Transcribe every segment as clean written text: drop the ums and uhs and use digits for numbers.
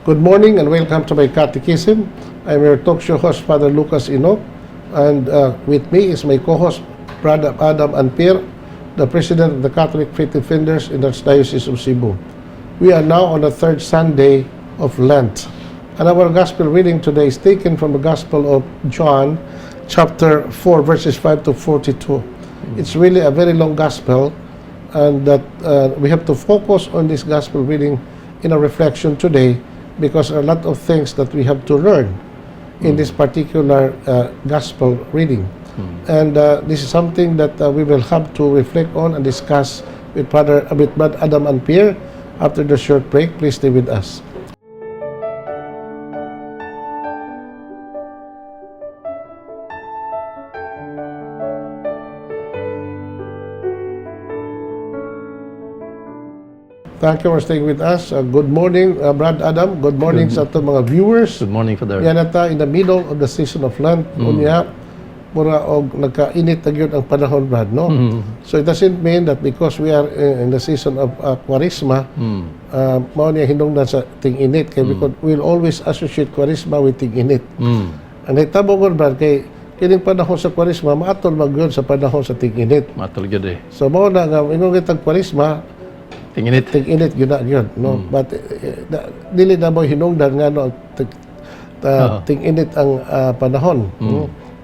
Good morning and welcome to My Catechism. I'm your talk show host, Father Lucas Inoc, and with me is my co-host, Brother Adam Anpir, the President of the Catholic Faith Defenders in the Diocese of Cebu. We are now on the third Sunday of Lent, and our Gospel reading today is taken from the Gospel of John, chapter 4, verses 5 to 42. It's really a very long Gospel, and that we have to focus on this Gospel reading in a reflection today, because there are a lot of things that we have to learn in this particular gospel reading. And this is something that we will have to reflect on and discuss with Brother Adam and Pierre after the short break. Please stay with us. Thank you for staying with us. Good morning, Brad Adam. Good morning sa ating mga viewers. Good morning, Father. Yan ata in the middle of the season of Lent. Unya, mura og nagkainit na gyud ang panahon, Brad, no? So it doesn't mean that because we are in the season of Quaresma, mao niya hinungdan sa ting-init. Kaya because we'll always associate Quaresma with ting-init. Ang hitabo ko, Brad, kay kining panahon sa Quaresma, maatol magyud sa panahon sa ting-init. Matol gyud eh. So mao na nga ingon kitag Quaresma, Tinginit. ting-init yun na yun, no? But dili na mo hinungdan nga no, ting-init ang panahon.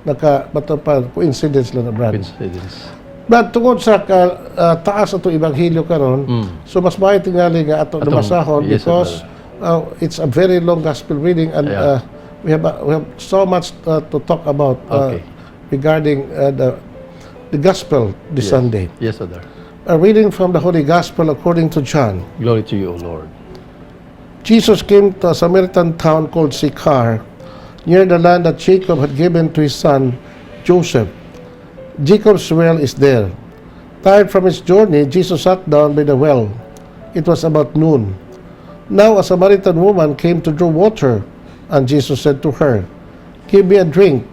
Bato pa, coincidence lang na, Brad. Coincidence. Brad, tungkol sa taas ato Ebanghelyo karon, so mas maayo tingali nga ato nabasahon because it's a very long gospel reading, and we have so much to talk about regarding the gospel this Sunday. Yes, Father. A reading from the Holy Gospel according to John. Glory to you, O Lord. Jesus came to a Samaritan town called Sychar, near the land that Jacob had given to his son Joseph. Jacob's well is there. Tired from his journey, Jesus sat down by the well. It was about noon. Now a Samaritan woman came to draw water, and Jesus said to her, "Give me a drink."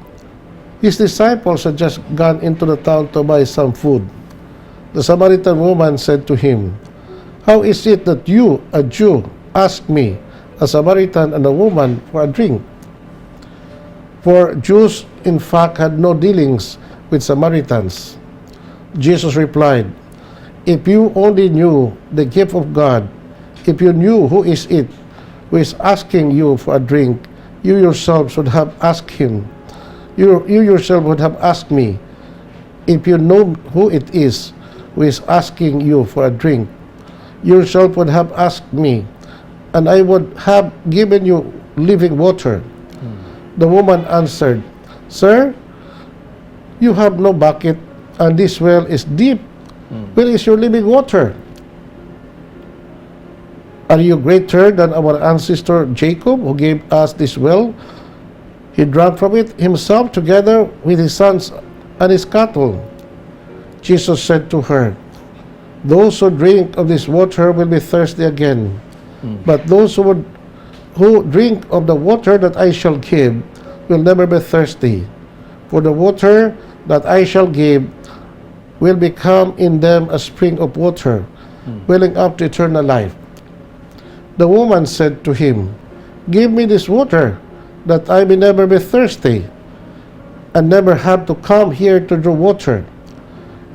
His disciples had just gone into the town to buy some food. The Samaritan woman said to him, "How is it that you, a Jew, ask me, a Samaritan and a woman, for a drink?" For Jews, in fact, had no dealings with Samaritans. Jesus replied, "If you only knew the gift of God, if you knew who is it who is asking you for a drink, you yourselves would have asked him. You yourself would have asked me. If you know who it is who is asking you for a drink, yourself would have asked me, and I would have given you living water." The woman answered, "Sir, you have no bucket, and this well is deep. Where is your living water? Are you greater than our ancestor Jacob, who gave us this well? He drank from it himself together with his sons and his cattle." Jesus said to her, "Those who drink of this water will be thirsty again, but those who drink of the water that I shall give will never be thirsty. For the water that I shall give will become in them a spring of water, welling up to eternal life." The woman said to him, "Give me this water, that I may never be thirsty, and never have to come here to draw water."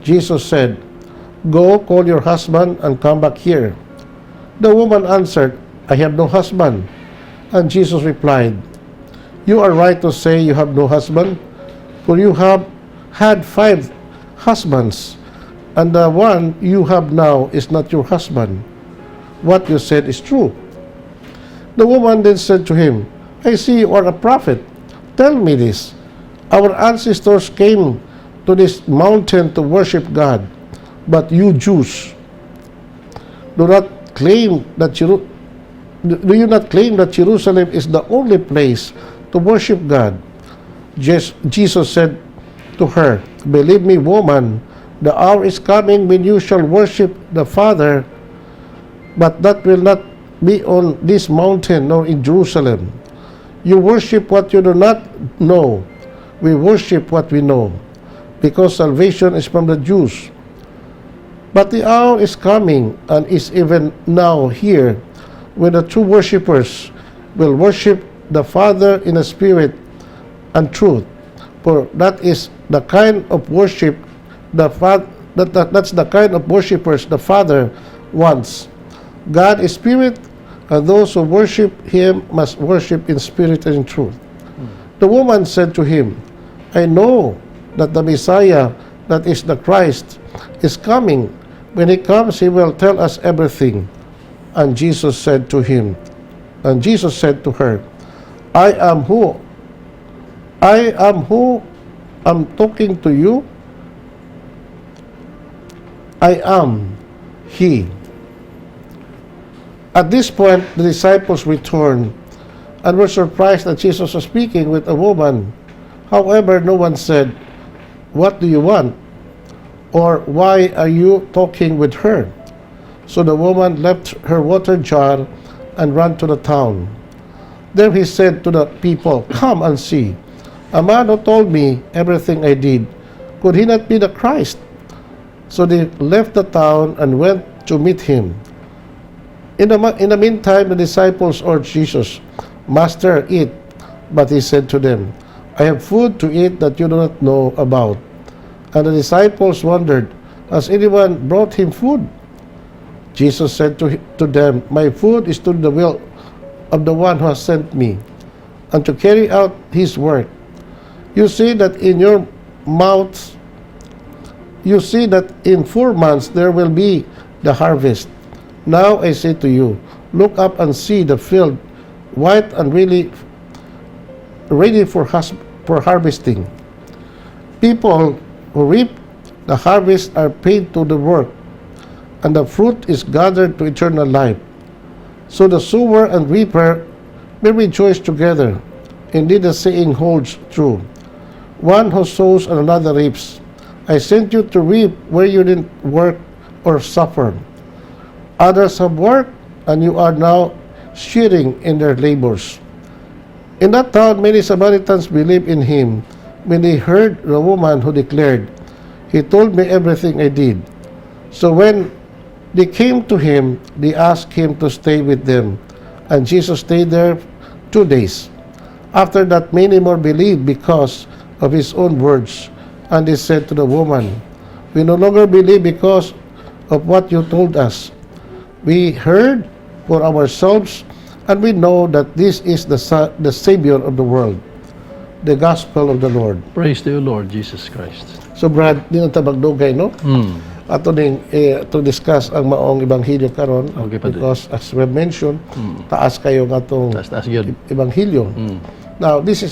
Jesus said, "Go, call your husband and come back here." The woman answered, "I have no husband." And Jesus replied, "You are right to say you have no husband, for you have had 5 husbands, and the one you have now is not your husband. What you said is true." The woman then said to him, "I see you are a prophet. Tell me this. Our ancestors came to this mountain to worship God, but you Jews do you not claim that Jerusalem is the only place to worship God?" Jesus said to her, "Believe me, woman, the hour is coming when you shall worship the Father, but that will not be on this mountain nor in Jerusalem. You worship what you do not know. We worship what we know, because salvation is from the Jews. But the hour is coming, and is even now here, when the true worshippers will worship the Father in a spirit and truth, for that is the kind of worship that's the kind of worshipers the Father wants. God is spirit, and those who worship him must worship in spirit and in truth. The woman said to him, I know that the Messiah, that is the Christ, is coming. When he comes, he will tell us everything. And Jesus said to her, I am who I'm talking to you. I am he. At this point, the disciples returned and were surprised that Jesus was speaking with a woman. However, no one said, What do you want? Or why are you talking with her? So the woman left her water jar and ran to the town. There he said to the people, Come and see. A man who told me everything I did. Could he not be the Christ? So they left the town and went to meet him. In the meantime, the disciples urged Jesus, Master, eat. But he said to them, I have food to eat that you do not know about. And the disciples wondered, Has anyone brought him food? Jesus said to them, My food is to do the will of the one who has sent me, and to carry out his work. You see that in 4 months there will be the harvest. Now I say to you, look up and see the field white and really ready for harvesting. People who reap the harvest are paid to the work, and the fruit is gathered to eternal life. So the sower and reaper may rejoice together. Indeed, the saying holds true. One who sows and another reaps. I sent you to reap where you didn't work or suffer. Others have worked, and you are now sharing in their labors. In that town, many Samaritans believed in him when they heard the woman who declared, He told me everything I did. So when they came to him, they asked him to stay with them, and Jesus stayed there 2 days. After that, many more believed because of his own words, and they said to the woman, We no longer believe because of what you told us. We heard for ourselves, and we know that this is the Savior of the world. The Gospel of the Lord. Praise to you, Lord Jesus Christ. So Brad, di na tabagdugay, no? Ato ning to discuss ang maong ebanghelyo karon, Okay, Padre. because as we mentioned, taas kayo nga itong Taas yun. ebanghelyo. Now, this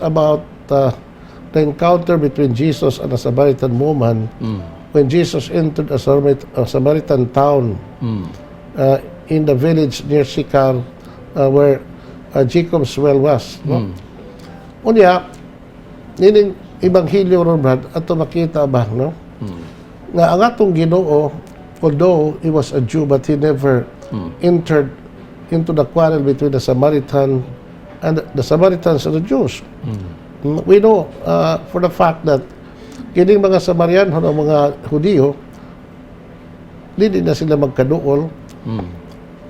about the encounter between Jesus and a Samaritan woman when Jesus entered a Samaritan town in the village near Sychar where Jacob's well was. No? Unya, nining ebanghelyo ron, Brad, ato makita ba, no? Nga ang atong Ginoo, although he was a Jew, but he never entered into the quarrel between the Samaritan and the Samaritans and the Jews. We know for the fact that kining mga Samaritan o mga Hudiyo, hindi na sila magkaduol.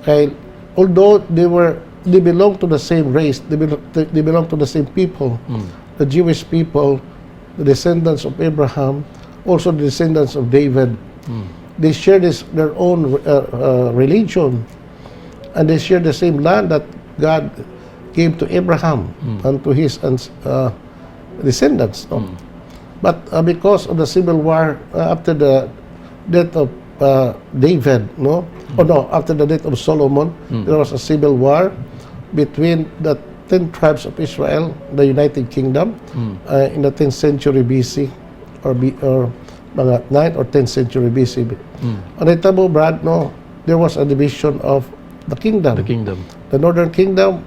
Kay although they belong to the same race, they belong to the same people, the Jewish people, the descendants of Abraham, also the descendants of David. They share their own religion, and they share the same land that God gave to Abraham and to his descendants. No? But because of the civil war after the death of David, no? After the death of Solomon, there was a civil war between the 10 tribes of Israel, the United Kingdom, in the 10th century BC, or mga 9th or 10th century BC. Ang itabo, Brad, no, there was a division of the kingdom. The kingdom. The northern kingdom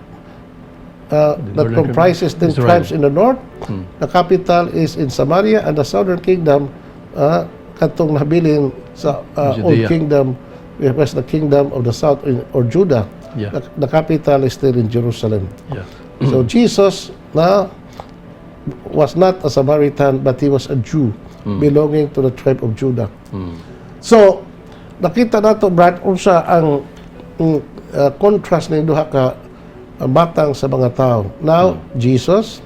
that comprises 10 Israel. tribes in the north. The capital is in Samaria, and the southern kingdom, katong nabilin sa Old Judea. Kingdom, which was the kingdom of the south or Judah. Yeah. The capital is still in Jerusalem. Yeah. So Jesus was not a Samaritan, but he was a Jew belonging to the tribe of Judah. So nakita nato, Brad, unsa ang contrast ng duha ka batang sa mga tao. Now, Jesus,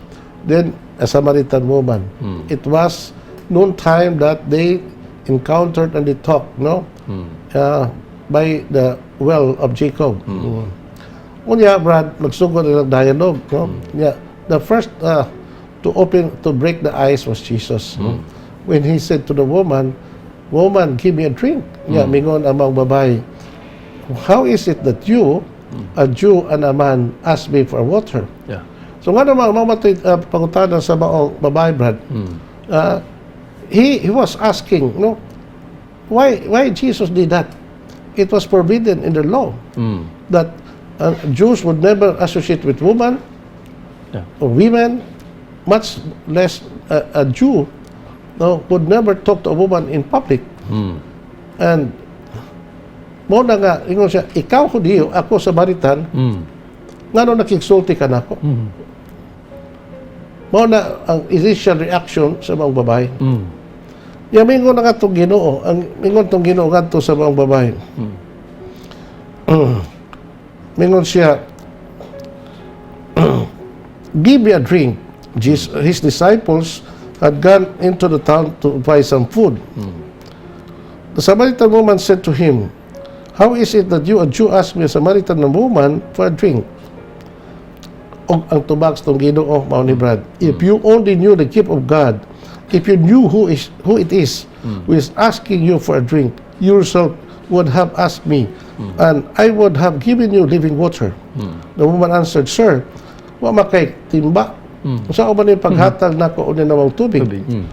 then a Samaritan woman. It was noon time that they encountered and they talked, by the well of Jacob. Unya, Brad, magsugod nilang dialogue, Yeah, the first to break the ice was Jesus. When he said to the woman, "Woman, give me a drink." Yeah, mingon amang babae, "How is it that you, a Jew and a man, ask me for water?" Yeah. So nga naman, mamatoy pangutanan sa maong babae, Brad. He was asking, why Jesus did that? It was forbidden in the law that Jews would never associate with women or women, much less a Jew would never talk to a woman in public. And mo na nga, ingon siya, ikaw Hudiyo, ako Samaritan, ngano nakigsulti ka na ako? Mo na ang initial reaction sa mga babae. Mingon na nga itong Ginoo, mingon itong Ginoo nga sa mga babae. Mingon siya, "Give me a drink." His disciples had gone into the town to buy some food. The Samaritan woman said to him, "How is it that you, a Jew, ask me, a Samaritan woman, for a drink?" Og ang tubag sa Ginoo, mao ni Brad, if you only knew the gift of God, if you knew who it is who is asking you for a drink, you yourself would have asked me, and I would have given you living water. The woman answered, "Sir, wa makay timba. Sa man yung paghatag nako unin namang tubig."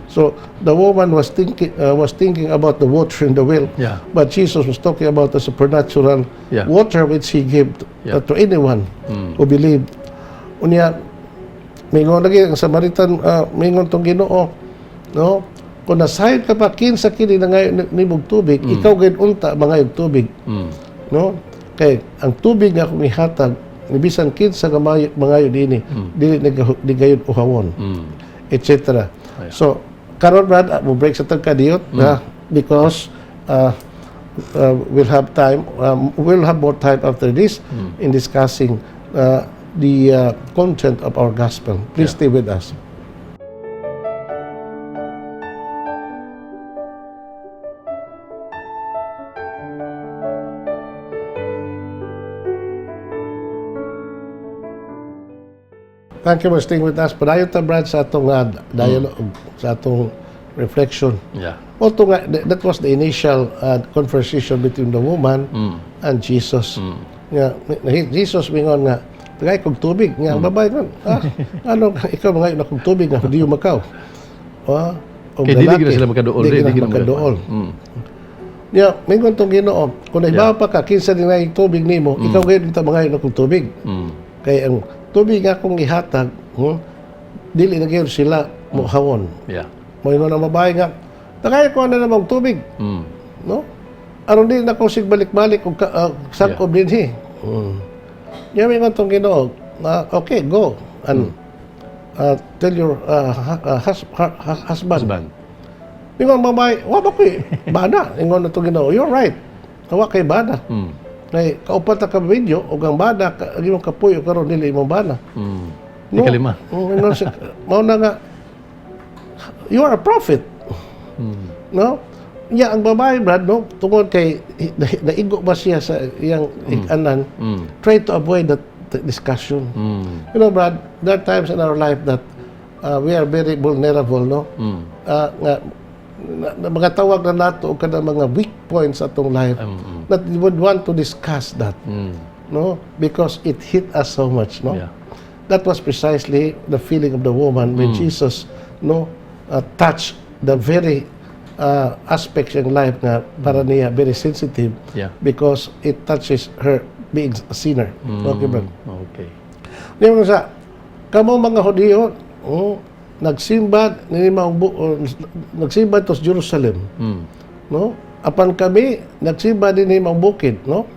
So the woman was thinking about the water in the well, but Jesus was talking about the supernatural water which he gave to anyone who believed. Unya, mingon lagi ang Samaritan, mingon tong Ginoo, kung nasayod ka pa kinsa kini na ngayon nimog tubig, ikaw gayud unta mangayog tubig. Kay ang tubig nga akong ihatag, bisan kinsa nga mangayo dinhi, dili gayud uhawon, etc. So karon Brad, mo break sa tagkadiyot because we'll have more time after this in discussing the content of our gospel. Please stay with us. Thank you for staying with us. Padayon ta, Brad, sa atong dialogue, sa atong reflection. That was the initial conversation between the woman and Jesus. Jesus mingon nga, "Tagay kog tubig." Nga, ang babae nga, ano, ikaw mga na kog tubig nga, Hudiyo makaw. Kaya dili gina sila makadool. Dili gina makadool. Mingon tong Ginoo, kung naibawa pa ka, kinsa din na yung tubig nimo, ikaw gayon kita mga na kog tubig. Kaya ang tubig nga kong ihatag, dili na gayon sila muhawon. Moingon ang babae nga, "Tagay ko na namang tubig." Aron din na ko sig balik-balik og sangkob dinhi. Mingon tong Ginoo, "Okay, go and tell your husband." Mingon babae, "Wa ba koy bana?" Ingon na tong Ginoo, "You're right. Wa kay bana." Nay kaupat ka video og ang bana imong kapuy og karon dili imong bana. Ikalima. Mao na nga, "You are a prophet." Ang babae, Brad, tungod kay naigo ba siya sa iyang ikanan, try to avoid that discussion. Brad, there are times in our life that we are very vulnerable, mga tawag na nato o kada mga weak points sa atong life that we would want to discuss that, because it hit us so much, That was precisely the feeling of the woman when Jesus touched the very aspects in life na para niya very sensitive, because it touches her being a sinner. Okay, bro? Okay. Ngayon sa kamo mga Hudiyo, nagsimba to sa Jerusalem, apan kami nagsimba din ni mga bukid, ug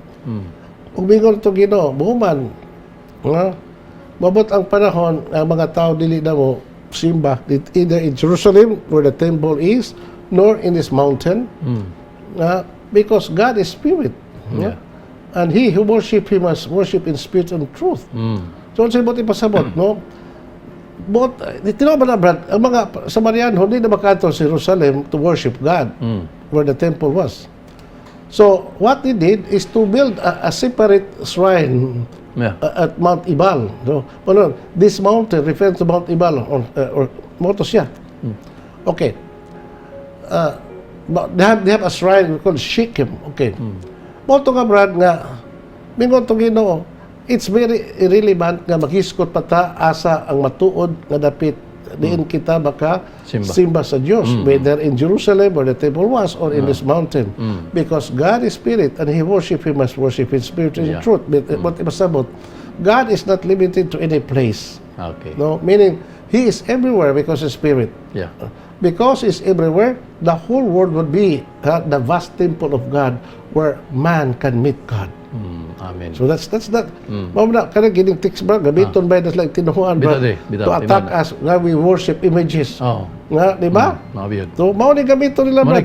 mingon to Ginoo, "Buman, mabot ang panahon ang mga tao dili na mo simba either in Jerusalem where the temple is, nor in this mountain, because God is spirit." And he who worship him must worship in spirit and truth. So, sa ibot ipasabot, no? But, tinaw ba na, Brad, ang mga Samariano, hindi na makato sa Jerusalem to worship God, where the temple was. So, what they did is to build a separate shrine at Mount Ibal. So, this mountain refers to Mount Ibal, or Moto siya. Okay. They have a shrine called Shechem. Okay. Moto nga, Brad, nga, mingon to Ginoo, it's very irrelevant nga maghiskot pata asa ang matuod nga dapit diin kita baka simba sa Dios, whether in Jerusalem where the temple was or in this mountain, because God is spirit and he he must worship in spirit and in truth. But masabot, God is not limited to any place. Okay. No, meaning he is everywhere because he's spirit. Yeah. Because he's everywhere, the whole world would be the vast temple of God where man can meet God. Amen. So that's that. Mao kana gining text bro, gabiton ba like tinuhuan bro to attack us na we worship images. Nga, di ba? So mao ni gamiton nila bro.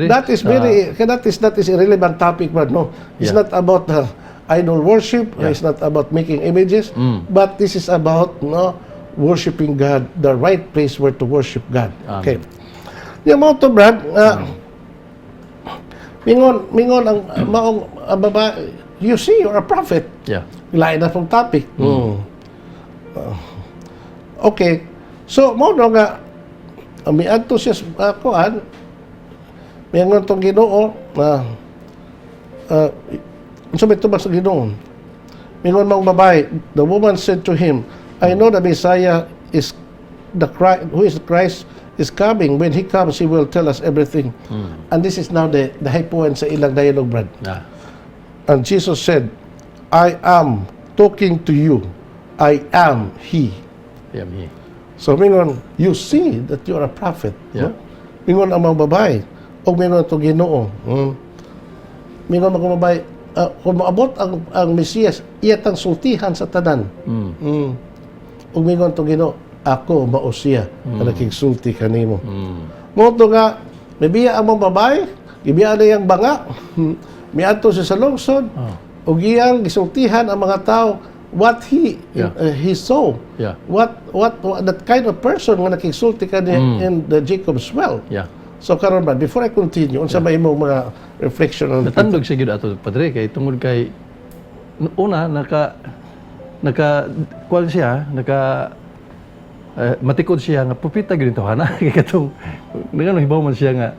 That is very that is irrelevant topic bro. No. It's not about idol worship, it's not about making images, but this is about worshiping God, the right place where to worship God. Okay. Yung mao to Brad, mingon ang maong babae, you see, you're a prophet. Yeah. Lain na pong topic. Okay. So, mo nga, may adto siya kuan, may nga itong Ginoo, so may tubas sa Ginoo. Mingon mang babae, the woman said to him, I know the Messiah is who is Christ is coming. When he comes, he will tell us everything. And this is now the high point sa ilang dialogue, Brad. And Jesus said, I am talking to you. I am He. I am He. So, mingon, you see that you are a prophet. Yeah. No? Mingon ang mga babae. O mingon ito Ginoo. Mingon mga babae, kung maabot ang Mesiyas, iyatang sultihan sa tanan. O mingon ito Ginoo, ako mausiya na nakigsulti kanimo. Moto nga, nabiya ang mga babae, ibiya na yung banga, may ato sa lungsod, o giyang gisultihan ang mga tao what he saw. What that kind of person nga nakigsulti ka in the Jacob's well. So karon ba, before I continue, unsa ba imong mga reflection on natandog siya gyud ato padre kay tungod kay una kuan siya, matikod siya nga propeta gyud to hana kay katong ngano hibaw man siya nga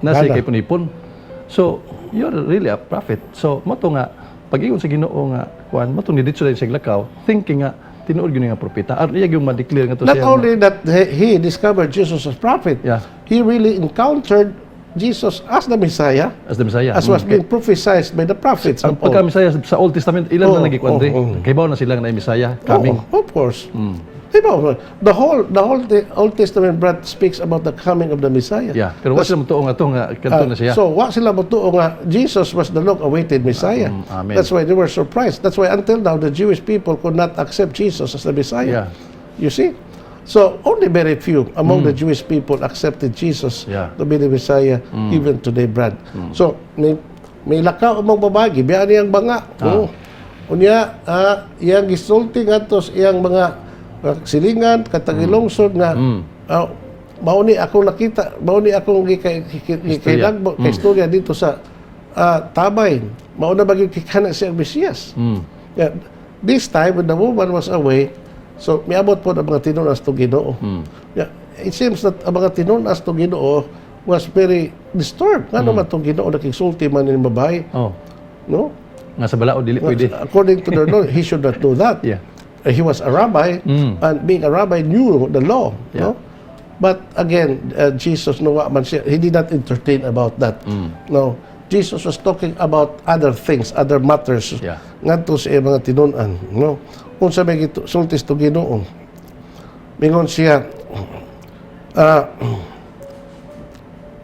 nasi kay punipon. So, you're really a prophet. So, mato nga, pag-ingon sa Ginoo nga, kuan, mato ni dito sa lakaw, thinking nga, tinuod yun nga propeta. At iya yung ma-declare nga to siya. Not only that he discovered Jesus as prophet, he really encountered Jesus as the Messiah. As the Messiah. As was being prophesied by the prophets. Ang pagka-Messiah sa Old Testament, ilan na nagikuan kaybaw na sila nga na Messiah coming. Of course. The whole Old Testament Brad speaks about the coming of the Messiah. Pero wa sila mutuo nga to nga kanto na siya. So wa sila mutuo nga Jesus was the long-awaited Messiah. Amen. That's why they were surprised. That's why until now the Jewish people could not accept Jesus as the Messiah. You see? So only very few among the Jewish people accepted Jesus to be the Messiah even today, Brad. So may lakaw mong babae, biya niyang banga. Unya iyang gisulti ngadto iyang mga silingan katagilungsod nga mao ni akong nakita, mao ni akong gikailagbo kay istorya dito sa Tabay, mao na bagyo kikana siya ang Mesiyas. This time when the woman was away, so miabot po ang mga tinunas to Ginoo. It seems that ang mga tinunas to Ginoo was very disturbed. Nga naman itong Ginoo nakigsulti man ng babae. No? Nga sa balao dili pwede. According to the law, he should not do that. He was a rabbi, and being a rabbi knew the law. No? But again, Jesus, he did not entertain about that. No, Jesus was talking about other things, other matters. Ngadto sa mga tinunan. No, kung sa may sultis to Ginoo, mingon siya,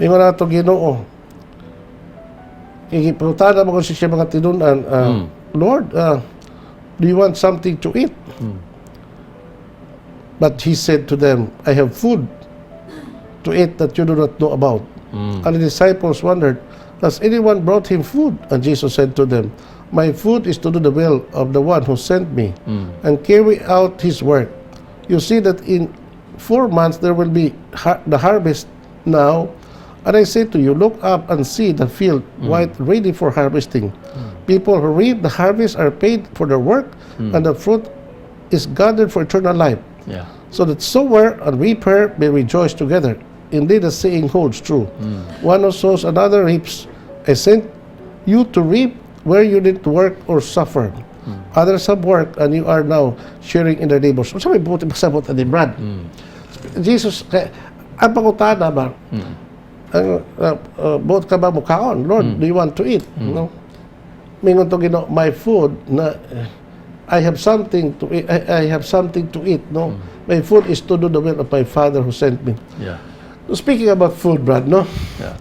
mingon na to Ginoo, ikipunta mo kung siya mga tinunan, Lord, do you want something to eat? But he said to them, I have food to eat that you do not know about. And the disciples wondered, Does anyone brought him food? And Jesus said to them, my food is to do the will of the one who sent me and carry out his work. You see that in 4 months there will be the harvest now. And I say to you, look up and see the field white ready for harvesting. People who reap the harvest are paid for their work, and the fruit is gathered for eternal life. Yeah. So that sower and reaper may rejoice together. Indeed, the saying holds true. One who sows, another reaps. I sent you to reap where you didn't work or suffer. Others have worked, and you are now sharing in their labors. So, sabi buti pasabot ni Brad. Jesus, ang pangutana ba? Buot ka ba mukhaon? Lord, do you want to eat? No? Mingon to Ginoo, my food na I have something to eat. I have something to eat. No, my food is to do the will of my Father who sent me. Yeah. So speaking about food, Brad, no, Yeah.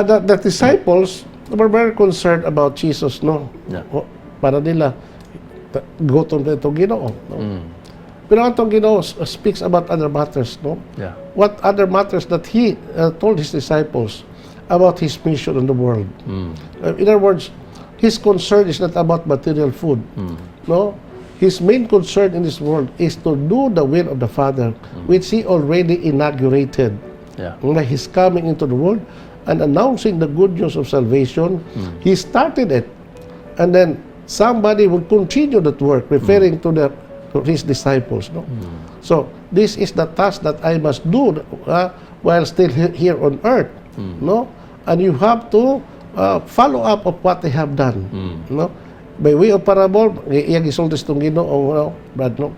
the disciples were very concerned about Jesus, no. Yeah. Para nila gutom na itong Ginoo. No? Pero ang itong Ginoo speaks about other matters, no. Yeah. What other matters that he told his disciples about his mission in the world. In other words, his concern is not about material food. No, his main concern in this world is to do the will of the Father, which he already inaugurated. Yeah. He's coming into the world and announcing the good news of salvation. He started it, and then somebody will continue that work, referring to his disciples. No, so this is the task that I must do while still here on earth. No, and you have to follow up of what they have done. No, by way of parable, iyang isultis itong Ginoo, no, Brad, no.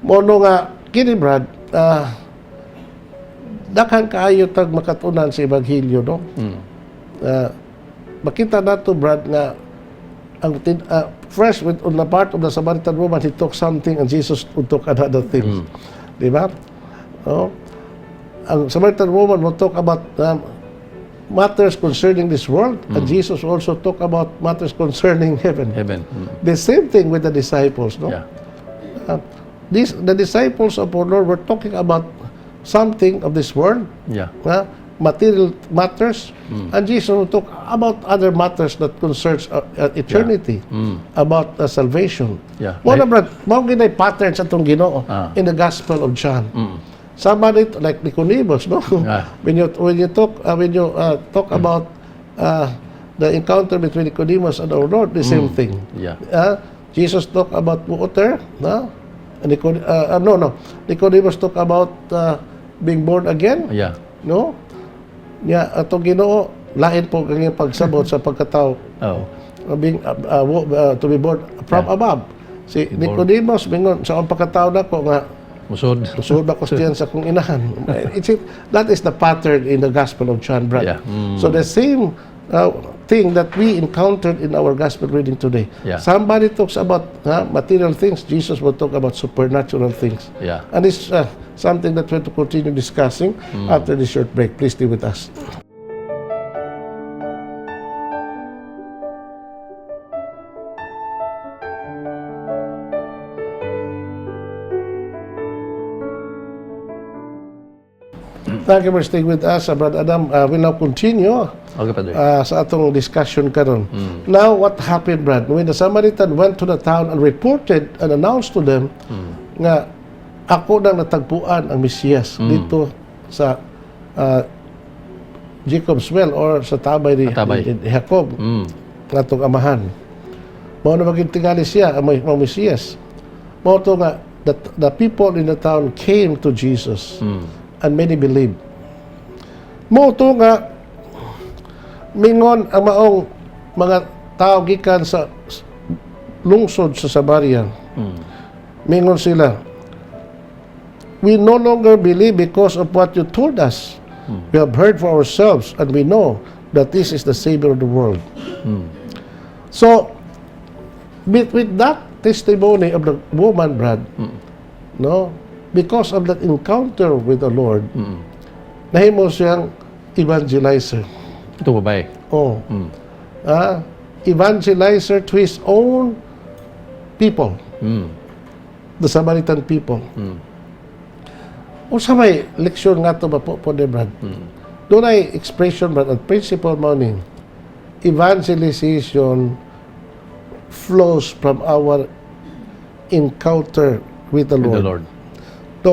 Mono nga kini Brad, daghang kaayo tag makatunan sa ebanghelyo, no. Makita nato, Brad, nga ang first on the part of the Samaritan woman, he took something and Jesus took another thing. Di ba? No? Ang Samaritan woman will talk about matters concerning this world, and Jesus also talk about matters concerning heaven. The same thing with the disciples, no? Yeah. The disciples of our Lord were talking about something of this world, Yeah. material matters, and Jesus will talk about other matters that concerns eternity, about salvation. Yeah. Mo na, Brad, mo ginay pattern sa itong Ginoo in the Gospel of John. Somebody like Nicodemus, no? When you talk about the encounter between Nicodemus and our Lord, the same thing. Yeah. Jesus talk about water, no? Nicodemus talk about being born again, Yeah. no? Yeah, atong Ginoo lain po ang pagsabot sa pagkatao, Oh. being to be born from above. Si Nicodemus mingon sa ang pagkatao nako nga Musod. Kusod ako diyan sa kong inahan. That is the pattern in the Gospel of John, Brad. Yeah. So the same thing that we encountered in our Gospel reading today. Yeah. Somebody talks about material things, Jesus will talk about supernatural things. Yeah. And it's something that we're to continue discussing after this short break. Please stay with us. Thank you for staying with us, Brother Adam. We'll now continue Okay, Padre. sa atong discussion karon. Now, what happened, Brad? When the Samaritan went to the town and reported and announced to them nga ako nang natagpuan ang Mesiyas dito sa Jacob's well or sa tabay ni Jacob, nga itong amahan. Mao na maging tingali siya, ang Mesiyas. Mao to nga, the people in the town came to Jesus. And many believe. Mo to nga mingon ang maong mga tao gikan sa lungsod sa Samaria. Mingon sila, we no longer believe because of what you told us. We have heard for ourselves and we know that this is the Savior of the world. So, with that testimony of the woman, Brad, no, because of that encounter with the Lord, nahimo siyang evangelizer. Ito babae. Oh. Evangelizer to his own people. The Samaritan people. Unsa may leksyon nga to ba po, Brad? Doon ay expression, Brad, at principle mo ni evangelization flows from our encounter with the With Lord. the Lord. So,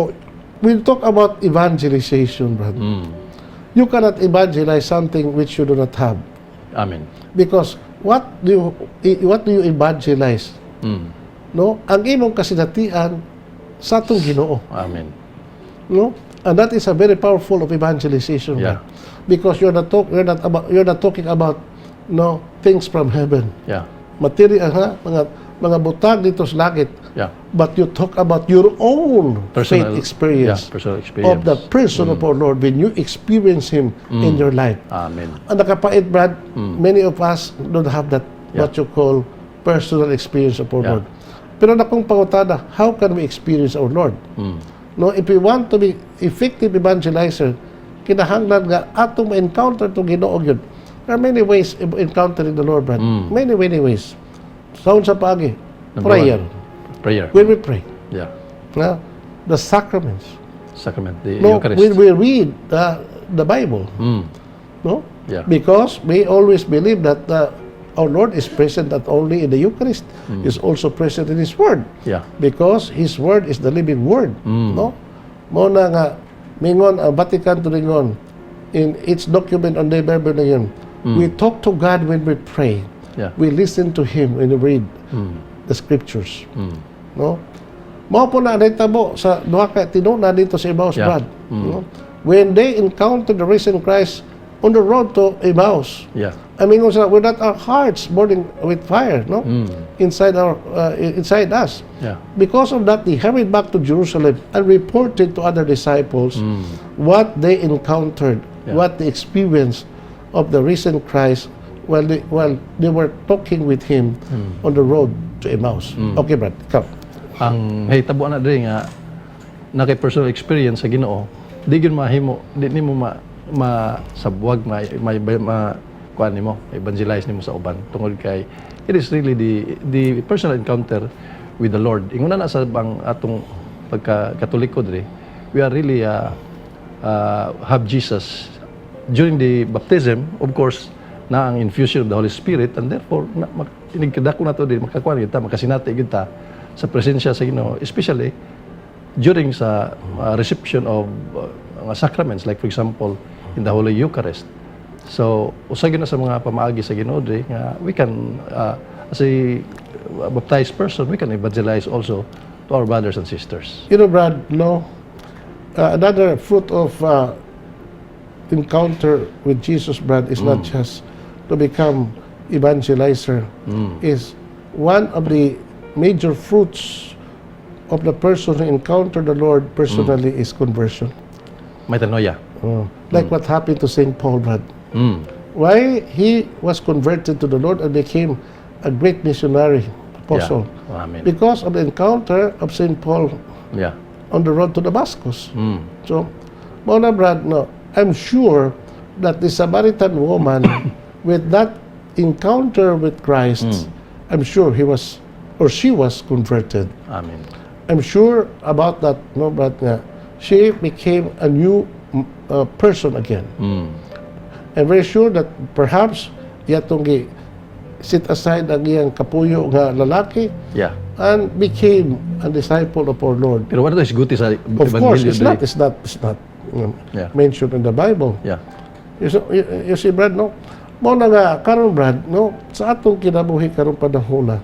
we talk about evangelization, brother. Mm. You cannot evangelize something which you do not have. Amen. Because what do you evangelize? Mm. No? Ang imong kasinatian sa atong Ginoo. Amen. No? And that is a very powerful of evangelization. Yeah. brother. Because you're not talking about no things from heaven. Yeah. Material ha, mga butang dito sa langit. Yeah. But you talk about your own Personal, faith experience, yeah, personal experience. of the person of our Lord when you experience Him in your life. Amen. Ang nakapait, Brad, many of us don't have that, Yeah. what you call personal experience of our Yeah. Lord. Pero nakong pangutada, how can we experience our Lord? No, if we want to be effective evangelizer, kinahanglan nga atong ma-encounter to Ginoo gyud. There are many ways of encountering the Lord, Brad. Many ways. Sound sa pagi. Number Prayer. Prayer. When we pray. Yeah. Na, the sacraments. Sacrament, the No, Eucharist. when we read the Bible. No? Yeah. Because we always believe that our Lord is present not only in the Eucharist, is also present in His Word. Yeah. Because His Word is the living Word. No? Muna nga, mingon, ang Vatican to ringon, in its document on the Bible na yun, we talk to God when we pray. Yeah. We listen to Him when we read the Scriptures. No? Mao po na nahitabo sa duha ka tinuna dito sa Emmaus, Yeah. Brad. No? When they encountered the risen Christ on the road to Emmaus, Yeah. I mean, with that our hearts burning with fire, no? Inside us. Yeah. Because of that, they hurried back to Jerusalem and reported to other disciples what they encountered, Yeah. what they experienced of the risen Christ while they were talking with Him on the road to Emmaus. Okay, Brad, ikaw. Ang hitabo na diri nga nakay personal experience sa Ginoo, di gyud mahimo, di nimo masabwag kuan nimo, evangelize nimo sa uban tungod kay it is really the personal encounter with the Lord. Inguna na sa bang atong pagka-Katoliko diri, we are really have Jesus during the baptism, of course, na ang infusion of the Holy Spirit, and therefore inigkadako na to din makakuan kita, makasinati kita sa presensya sa Ginoo, especially during sa reception of mga sacraments, like for example in the Holy Eucharist. So usag na sa mga pamaagi sa Ginoo diri nga we can as a baptized person, we can evangelize also to our brothers and sisters. You know, Brad, no? Another fruit of encounter with Jesus, Brad, is not just to become evangelizer. Is one of the major fruits of the person who encountered the Lord personally is conversion. Metanoia. Like what happened to St. Paul, Brad. Why he was converted to the Lord and became a great missionary, apostle. Yeah. Amen. Because of the encounter of St. Paul Yeah. on the road to Damascus. So, Mona Brad, no, I'm sure that the Samaritan woman, with that encounter with Christ, I'm sure he was or she was converted. Amen. I'm sure about that, no, Brad, nga, she became a new person again. I'm very sure that perhaps yatong sit aside ang iyang kapuyo nga lalaki Yeah. and became a disciple of our Lord. Pero what is guti sa Of course, it's not Yeah. mentioned in the Bible. Yeah. You see, Brad, no? Mo na nga, karon Brad, no? Sa atong kinabuhi karong panahon na,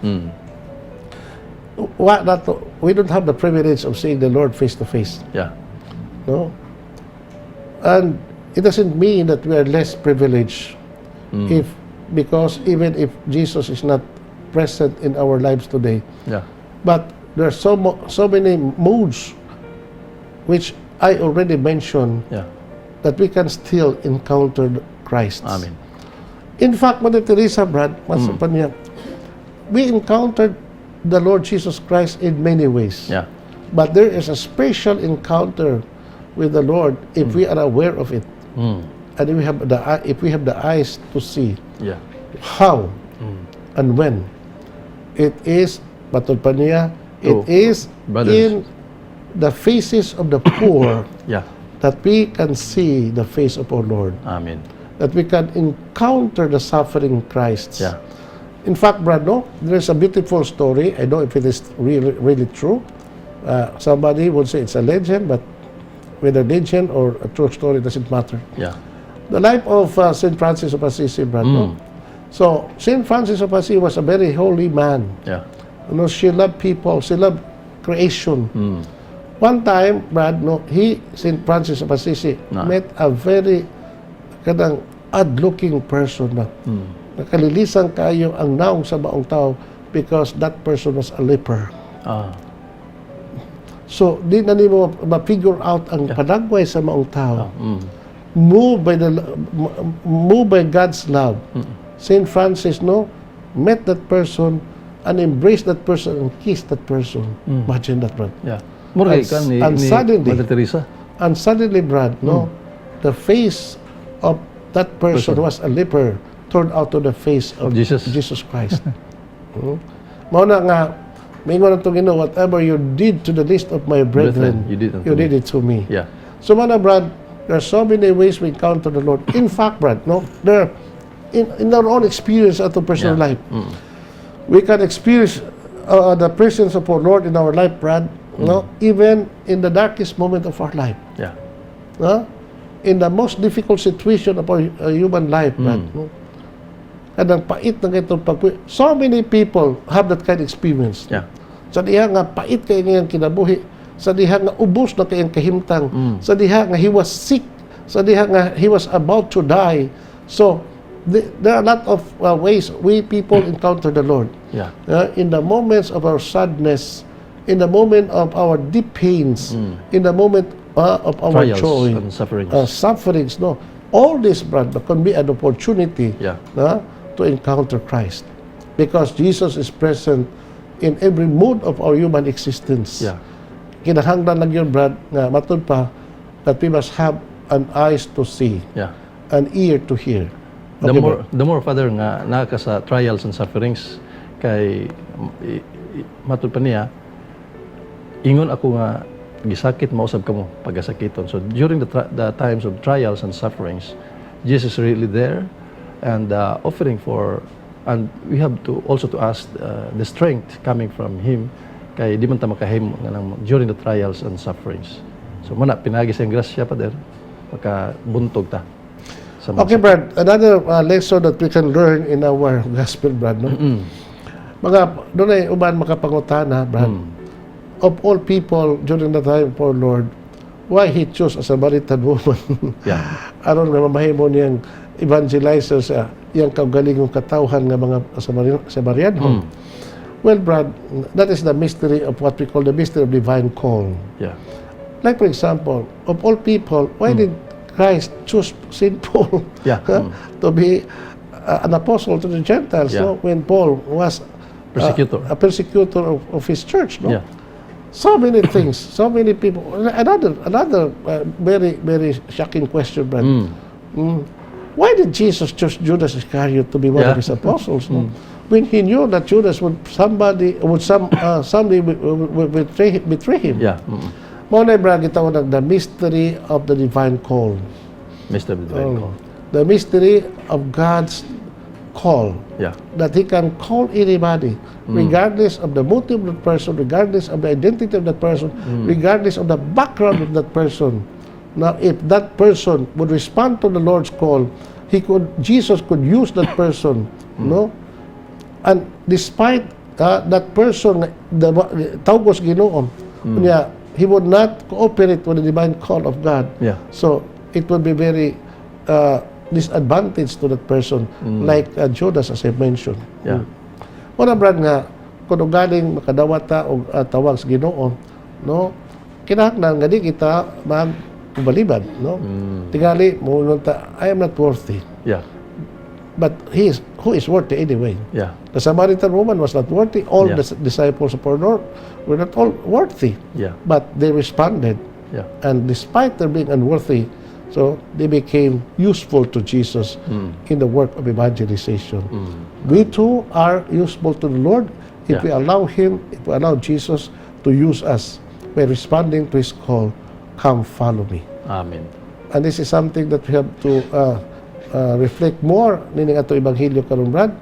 we don't have the privilege of seeing the Lord face to face, Yeah. no? And it doesn't mean that we are less privileged because even if Jesus is not present in our lives today, Yeah. but there are so many modes which I already mentioned Yeah. that we can still encounter Christ. Amen. In fact, Mother Teresa, Brad, we encountered the Lord Jesus Christ in many ways. Yeah. But there is a special encounter with the Lord if we are aware of it. And if we have the eyes to see Yeah. how and when. It is, Batol pa niya, it Oh, is brothers. in the faces of the poor Yeah. that we can see the face of our Lord. Amen. that we can encounter the suffering Christ. Yeah. In fact, Brad, no, there's a beautiful story. I don't know if it is really true. Somebody would say it's a legend, but whether legend or a true story doesn't matter. Yeah. The life of St. Francis of Assisi, Brad. No? So, St. Francis of Assisi was a very holy man. Yeah. You know, she loved people. She loved creation. One time, Brad, no, St. Francis of Assisi, met a very kadang odd-looking person na nakalilisan kayo ang naong sa maong tao because that person was a leper. So, di na nimo ma-figure out ang panagway sa maong tao. Moved by God's love, St. Francis, no, met that person and embraced that person and kissed that person. Imagine that, Brad. Yeah. Murag kan ni Mother Teresa. And suddenly, Brad, no, the face of that person who was a leper turned out to the face of Jesus Christ. Mao na nga, mingon ang Ginoo, whatever you did to the least of my brethren, you did it to me. Yeah. So, man, Brad, there are so many ways we encounter the Lord. In fact, Brad, no, there, in our own experience at the personal life, we can experience the presence of our Lord in our life, Brad, no, even in the darkest moment of our life. Yeah. No? In the most difficult situation of our human life, Brad, no? Kadang pait na itong so many people have that kind of experience. Yeah. Sa diha nga pait kay ngayang kinabuhi, sa diha nga ubos na kayang kahimtang, sa diha nga he was sick, sa diha nga he was about to die. So there are a lot of ways we people encounter the Lord. Yeah. In the moments of our sadness, in the moment of our deep pains, in the moment of our trials joy, and sufferings, no. All this, Brad, can be an opportunity to encounter Christ, because Jesus is present in every mood of our human existence. Yeah. Kinahanglan lang yun, Brad, nga matud pa, that we must have an eyes to see, an ear to hear. Okay, the more, Father, nga naka sa trials and sufferings, kay matud pa niya, ingon ako nga gisakit mausab kamo pagasakiton. So during the times of trials and sufferings, Jesus is really there and offering for, and we have to also to ask the strength coming from Him kay di man ta makahimo during the trials and sufferings. So muna pinagi sa grasya, Father, makabuntog ta. Okay, Brad, another lesson that we can learn in our gospel, Brad, no? Mga doon ay uban makapangutana, Brad. Of all people during the time for Lord, why He chose a Samaritan woman? Aron nga mamahimo niyang evangelizer sa iyang kaugalingong katawhan nga mga Samaritan. Well, Brad, that is the mystery of what we call the mystery of divine call. Yeah. Like, for example, of all people, why did Christ choose St. Paul to be an apostle to the Gentiles, no? When Paul was a persecutor of his church, no? So many things, so many people. Another very, very shocking question, Brad. Why did Jesus choose Judas Iscariot to be one of his apostles? No? When he knew that Judas would someday betray him. Mao na Brad gitawag the mystery of the divine call. Mystery of the divine call. The mystery of God's call. That He can call anybody, regardless of the motive of that person, regardless of the identity of that person, regardless of the background of that person. Now, if that person would respond to the Lord's call, Jesus could use that person, no? And despite that person, the tawgos Ginoo, he would not cooperate with the divine call of God. So it would be very disadvantage to that person, like Judas, as I mentioned. Muna, Brad, nga kung galing makadawat ta o tawag sa Ginoo, no, kinahanglan nga di kita magbalibad, no? Tingali mo ta, I am not worthy. But who is worthy anyway? The Samaritan woman was not worthy. All the disciples of our Lord were not all worthy. But they responded. And despite their being unworthy, so they became useful to Jesus in the work of evangelization. We too are useful to the Lord if we allow Him, if we allow Jesus to use us by responding to His call, come follow me. Amen. And this is something that we have to reflect more nining ato ebanghelyo karon, Brad.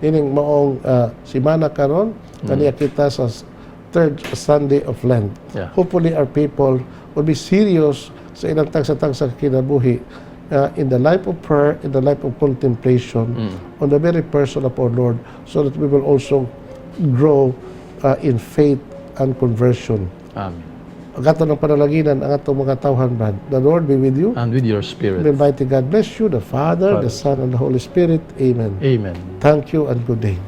Nining maong simana karon kaniya kita sa third Sunday of Lent. Yeah. Hopefully our people will be serious sa ilang tagsa-tagsa kinabuhi in the life of prayer, in the life of contemplation on the very person of our Lord, so that we will also grow in faith and conversion. Amen. Ang ato ng panalaginan, ang ato mga tawhan, Brad. The Lord be with you. And with your spirit. The Almighty God bless you, the Father, the Son, and the Holy Spirit. Amen. Amen. Thank you and good day.